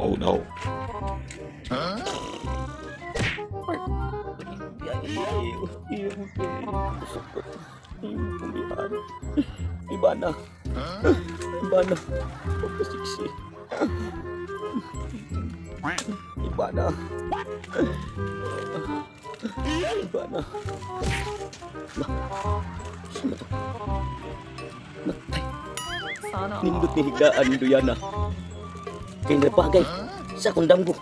Oh no. Ibana. Ibana. Pagkasiksi. Ibana. Ibana. Sino to? Matay. Nindot ni higdaan ni Duyana. Kay nabagay sa akong damgo.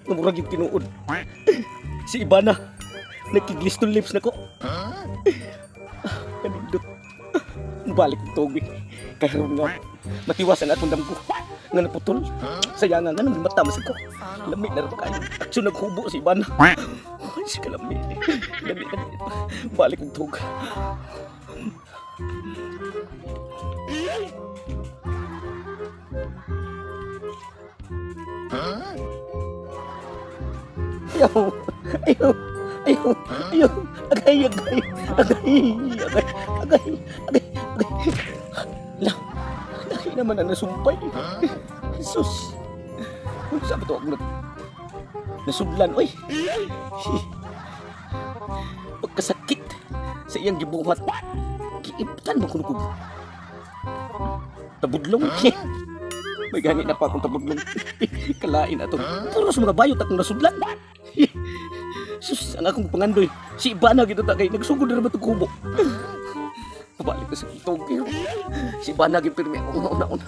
Namurag yung tinuod. Si Ibana. Nagkigliston lips na ko. Kanindot. Balik ang tubig. Karon nga matiwasan atong damgo. Nga naputol. Sayang nga nang mata masig ko. Lami na rin kayo. Aksyon naghubo si Ibana. Ay, si kalami. Lami na. Balik ang tug. Ayaw. Ayaw. Ayaw. Ayaw. Agay, agay. Agay. Agay. Agay. Agay. Agay. La. Dahil naman ang nasumpay. Jesus. Unsa ba to ako nasudlan, oy. Pagkasakit sa iyang gibuhat. Giibtan mo kuno ko. Tabudlong. May gani na pa akong tabudlong. Kalain ato. Puro sa mga bayot akong nasudlan. Sus, ang akong pangandoy. Si Ibana gito ta kay nagsugod na ba itong kubo. Pabalik na sa Tokyo. Si Ibana gito pirmi akong una-una.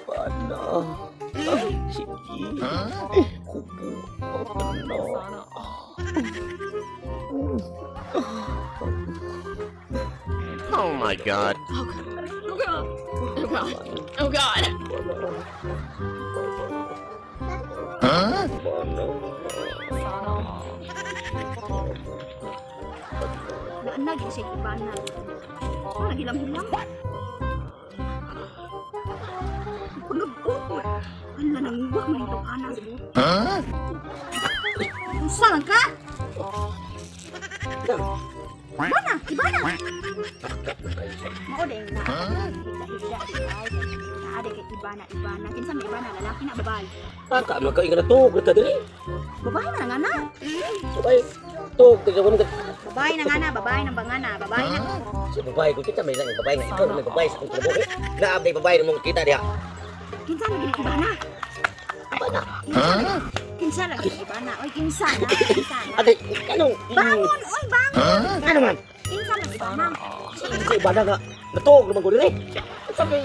Ibana. Sige. Kubo. Ano? Oh my God. Oh God. Oh God. Oh God. Huh? Naanag siya Ibana. Wala gilam-hilam. Pagod-uod. Ala nang uwak man ito ana sa buot. Huh? Unsa man ka? Ibana, Ibana. Mao din na. Higda-higda. Naa kay Ibana, Ibana. Kinsa may Ibana, lalaki na babae. Aka man ka inga tug ta diri. Babae na nga na. Babae. Tug ta gawon ka. Babae na nga na, babae ng bangana, babae na. Si babae ko kita may lang babae nga ikaw may babae sa akong kinabuhi. Naab day babae mong kita diha. Kinsa lagi na Ibana? Ibana. Huh? Kinsa lagi na Ibana? Oy, kinsa na? Kinsa na? Agay, anong Bangon, oy, bangon. Ano man? Kinsa lagi Ibana? Si Ibana nga natug naman ko diri. Sabi,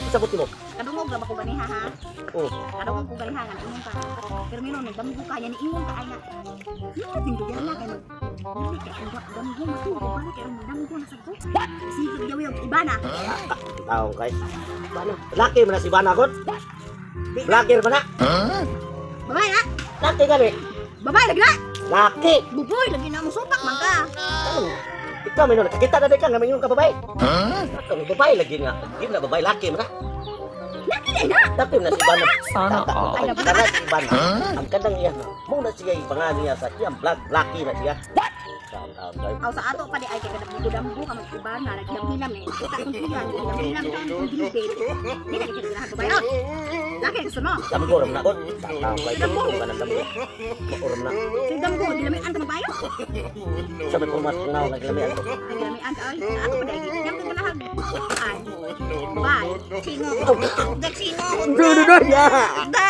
sabot mo. Kadungog ra ba ko ganiha ha? Oh. Kadungog ko ganiha nga ingon ka. Pero mino nagdamgo ka yan ingon ka ay nga. Nindot ning Duyana kay mag. Dili kay ang damgo matuog para kay ang damgo na sad ko. Sige yaw Ibana. Taong kay. Ibana. Laki man na si Ibana god. Laki man na. Huh? Babae na. Laki gani. Babae lagi na. Laki. Buboy lagi na mo supak man ka. Ano? Ikaw may nakakita na di ka nga may ka babae. Huh? Ikaw may babae lagi nga. Di na babae laki man na. Laki na na. Laki man na si Ibana. Sana all. Ay, kana si Ibana. Huh? Ang kanang iya. Mo na siya ipangan niya sa iyang vlog laki na siya. Taon kay. Aw sa ato pa di ay kay kadamgo ka mag Ibana naghilam-hilam eh. Kita kung siya naghilam-hilam ka ang dili. Di na kita ganahan babae. Laki gusto mo. Damgo ram na god. Taon kay damgo ka ng damgo. Mauram na. Kay damgo dilamian ka mabayo. Sa may pumas ngaw naglamian ko. Dilamian ka oy. Sa ato pa di ay yang ka ganahan. Ay. Bye. Sino? Sino? Dududu ya. Da.